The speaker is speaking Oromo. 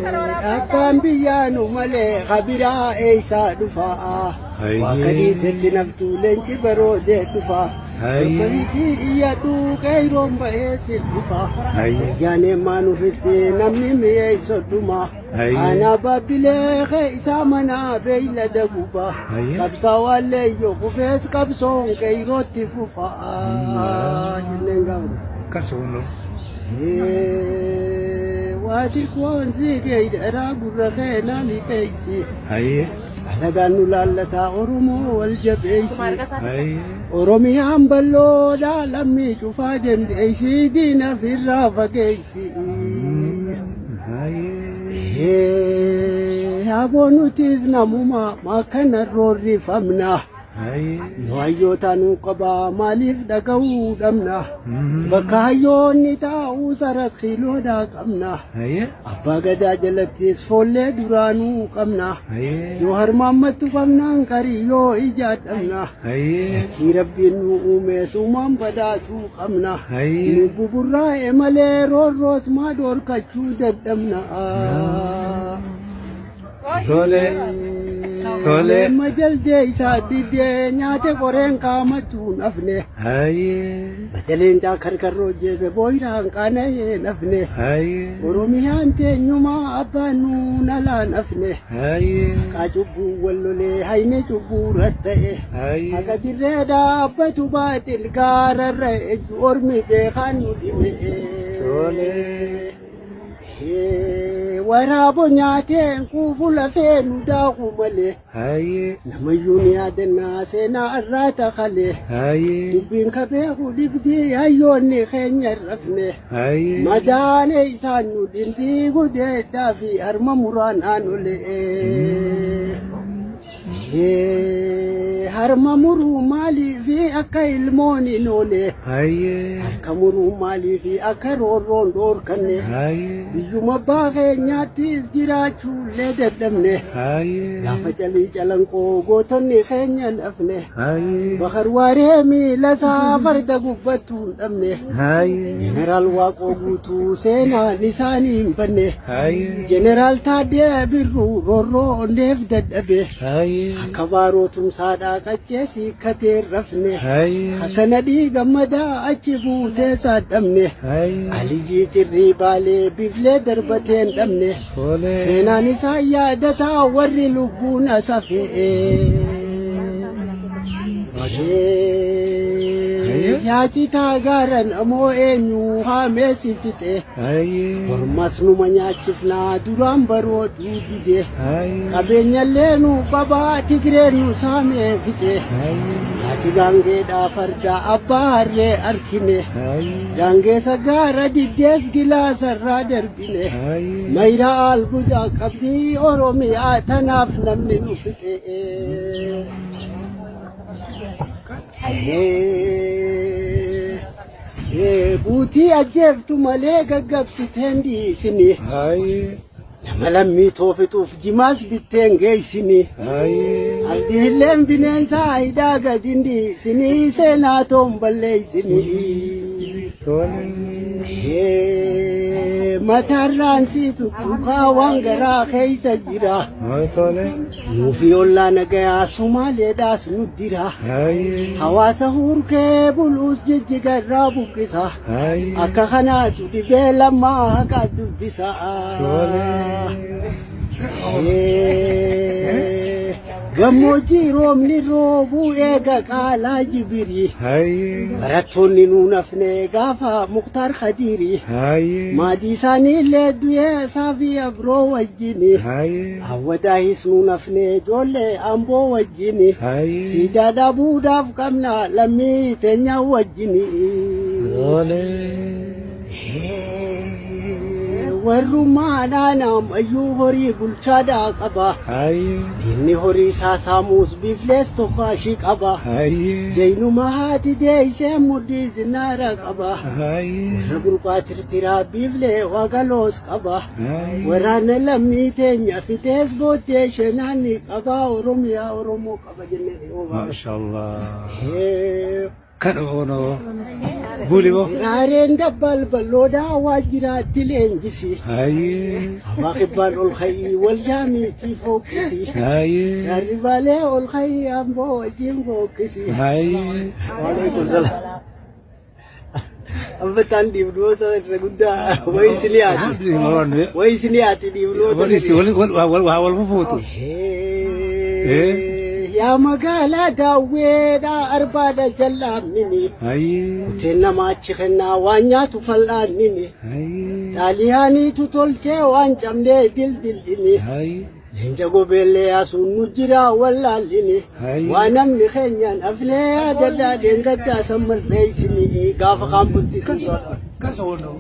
Abbaan biyyaa nu malee kabiraa eeysaa dhufaa. Waa kadiitetti naftuu leenci baroodee dhufaa. Torbaniitii iyyadhu qeeyroon ba'ee si dhufa. Wayyaaneen maa nufitti namni mi'eeyso dhuma. Aanaa baabbilee keeysaa manaa beeylada guba. Qabsaawaan leeyyoo kufees qabsoon qeeyrootti fufa. Jenneen gaafa. Akkasuma. Waati koon si geeydaraa gurra kee naa liqeeysi. Hayyee. Alagaan nu laallataa Oromoo wal jabeeysi. Hayyee. Oromiyaan bal'oodha lammii cufaa dandeeysi diina firraa fageeysi. Hayyee. Aboo nutis namuma makkana roorrifamna. Hayyee. Nu hayyoota nu qabaa maaliif dhaga'uu dhabna? Bakka hayyoonni taa'uu sarat kiiloodhaa qabna. Hayyee. Abbaa gadaa jalattis foollee duraanuu qabna. Hayyee. Yoo harmaammattu qabnaan qarii yoo ijaa dhabna. Hayyee. Dachii rabbiin nu uumes uumaan badhaatuu qabna. Hayyee. Nu buburraa'e malee roorroos maa dhoorkachuu dadhabna. Tole. Tole. Leemma jaldee isaa diddee nyaate qoreen qaamachuu nafne. Hayyee. Mata leencaa karkarroo jeese booyiraan qaana'ee nafne. Hayyee. Oromiyaan teenyumaa abbaan nuun alaa nafne. Hayyee. Haqaa cubbuu wallolee hayni cubbuu ratta'e. Hayyee. Haqa dirree dhaabbatu baaxil gaararra ejju ormi beekaan nu dhime. Tole. Waraabo nyaateen quufu lafee nu daaku malee. Hayyee. Namayyuu ni yaadannaa seenaa irraa takalee. Hayyee. Dubbiin ka beeku dhibdii hayyoonni keenya hin rafne. Hayyee. Madaane isaan nu dhintii gudeeddaa fi harma muraan aanolee. Harma muruu maaliifi akka ilmoon hin oole? Hayyee. Harka muruu maaliifi akka roorroon dhoorkanne? Hayyee. Biyyuma abbaa keenyaattis jiraachuullee dadhabne. Hayyee. Gaafa calii calanqoo gootonni keenya hin hafne. Hayyee. Bakar waaree miila isaa farda gubbattuu hin dhabne. Hayyee. Jeneraal Waaqoo guutuu seenaan isaanii hin banne. Hayyee. Jeneraal Taaddee Birruu roorroo onneef dadhabe. Hayyee. Akka baaroo tumsaadhaa qaccee siikkatee hin rafne. Hayyee. Akka nadhii gammadaa achi buutee saadhamne. Hayyee. Aliyyii cirrii baalee biflee darbatee hin dhabne. Tole. Seenaan isaa yaadataa warri lubbuun asafe. Yaacitaa gaaran amoo eenyu haamee si fixe. Hayyee. Mormas numa nyaachifnaa duraan barooduu dide. Hayyee. Qabeenyallee nu qabaa Tigreen nu saamee fixe. Hayyee. Haati gaangeedhaa farda abbaa harree arkine. Hayyee. Gaangeessa gaara diddees gilaasarraa darbine. Hayyee. Mayraa albuudaa qabdii Oromiyaa tanaaf namni nu fixe. Buutii ajjeeftu malee gaggabsiteen dhiisini. Hayyee. Nama lammii toofituuf jimaas bitteen geessini. Hayyee. Abdiilleen bineensa hidhaa gadi hin dhiisini seenaa toon balleessini. Tole. Mataarraan si tuttuqaa waan garaa keessa jira. Tole. Nuufi ollaa nagayaa Sumaaleedhaas nu dira. Hayyee. Hawaasa hurkee buluus jijjiga irraa buqqisa. Hayyee. Akka kanaatu dhibee lammaa haqa dubbisa. Tole. Gammoojjii roobni roobuu eega qaalaa jibirii. Hayyee. Barattoonni nuun hafne gaafa Muktaar Khadiiri. Hayyee. Maatii isaanii illee du'ee saafii abroo wajjini. Hayyee. Awwadaahis nuun hafne ijoollee amboo wajjini. Hayyee. Siidaa dhabuudhaaf qabna lammii teenya wajjini. Tole. Warrummaa naannoo horii bulchaadhaa qaba. Hayyee. Diinni horii isaa saamuus biiflees tokkaashii qaba. Hayyee. Jeenuma haati deeysee mudhii zinaara qaba. Hayyee. Warra burqaa tirtiraa biiflee wagaloos qaba. Hayyee. Waraana lammii teenya fitees booddee shenaanni qaba. Oromiyaa Oromoo qaba jennee dhiyoo ba'a. Maashaallah. Kan onoo. Buli boo. Raareen dabbal balloodhaa waajjiraatti leenjisi. Hayyee. Abbaa kibbaan ol ka'ii wal jaamiitii fooqqisi. Hayyee. Gaarri baalee ol ka'ii amboo wajjin fooqqisi. Hayyee. Waalaikum salaam. Amma taan dhiibnoota irra guddaa wayi isin yaati. Wayi isin yaati dhiibnoota. Wal wal fufuutu. Yaa magaalaa daawweedhaa arbaadha jallaamnini. Hayyee. Kuteen namaa achi kennaa waan nyaatu fal'aannini. Hayyee. Xaaliyaaniitu tolchee waan cabnee dildildini. Hayyee. Leenca gobeellee yaasuun nu jira wallaallini. Hayyee. Waa namni keenyaan hafnee adaddaa dheengaddaa sammarreessini gaafa kaan bultisi. Kasa wonoo.